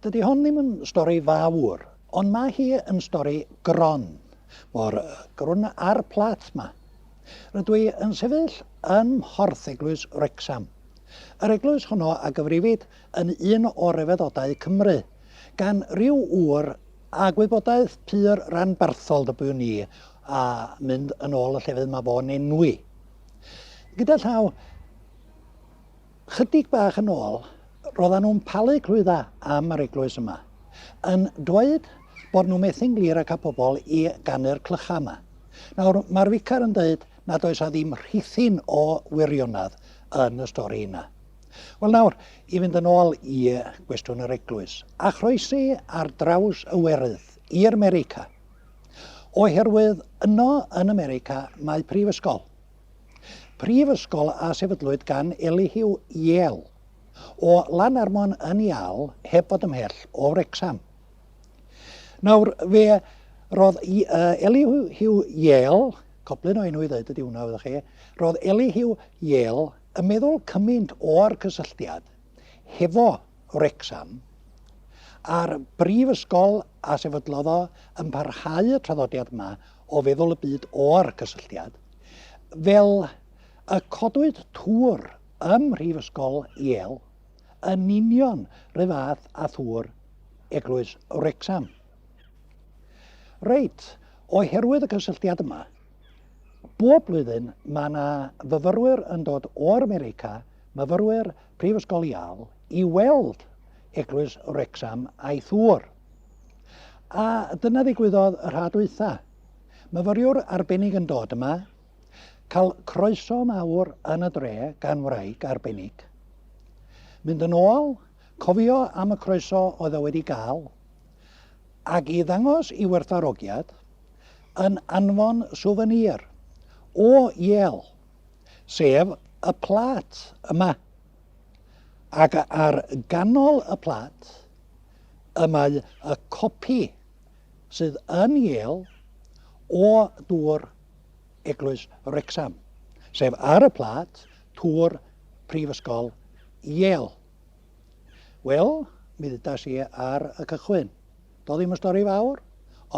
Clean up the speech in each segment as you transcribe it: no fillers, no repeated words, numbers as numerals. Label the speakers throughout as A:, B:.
A: Dydy hon ddim yn stori fawr, ond mae hi yn stori gron. Mor grwn â'r plat 'ma. Rydw i yn sefyll ym mhorth eglwys Wrecsam. Yr eglwys honno a gyfrifid yn un o ryfeddodau Cymru, gan ryw ŵr â gwybodaeth pur ranbarthol dybiwn i, a mynd yn ôl y llefydd mae fo'n enwi. Gyda llaw, Chydig bach yn ôl, roeddan nhw'n palu clwydda am yr eglwys yma, yn dweud bod nhw methu'n glir â cael pobl i ganu'r clychau yma. Nawr, mae'r ficar yn dweud nad oes 'a ddim rhithyn o wirionedd yn y stori yna. Wel nawr, i fynd yn ôl i gwestiwn yr eglwys, a chroesi ar draws y Werydd i'r America, oherwydd yno yn America mae prifysgol. Prifysgol a sefydlwyd gan Elihu Yale o Lanarmon yn Iâl heb fod ymhell o Wrecsam. Nawr, fe rodd Elihu Yale, coblyn o enw i ddeud ydy hwnna, wyddoch chi, rodd Elihu Yale yn meddwl cymaint o'r cysylltiad hefo Wrecsam a'r brifysgol a sefydlodd o yn parhau y traddodiad yma o feddwl y byd o'r cysylltiad, fel y codwyd tŵr ym Mhrifysgol Yale yn union rhy fath â thŵr Eglwys Wrecsam. Reit, oherwydd y cysylltiad yma, bob blwyddyn mae yna fyfyrwyr yn dod o'r America, myfyrwyr Prifysgol Yale, i weld Eglwys Wrecsam a'i thŵr. A dyna ddigwyddodd yr ha dwytha. Myfyriwr arbennig yn dod yma, cael croeso mawr yn y dre gan wraig arbennig. Mynd yn ôl, cofio am y croeso oedd o wedi gael, ac i ddangos i werthfawrogiad, yn anfon souvenir o Yale, sef y plât yma. Ac ar ganol y plât y mae y copi sydd yn Yale o dŵr Eglwys Wrecsam, sef ar y plât tŵr Prifysgol Yale. Wel, mi ddudas i ar y cychwyn, do ddim yn stori fawr,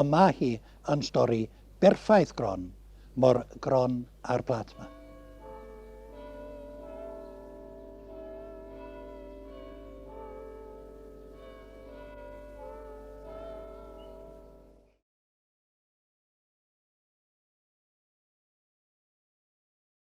A: ond mae hi yn stori berffaith gron, mor gron â'r plât 'ma.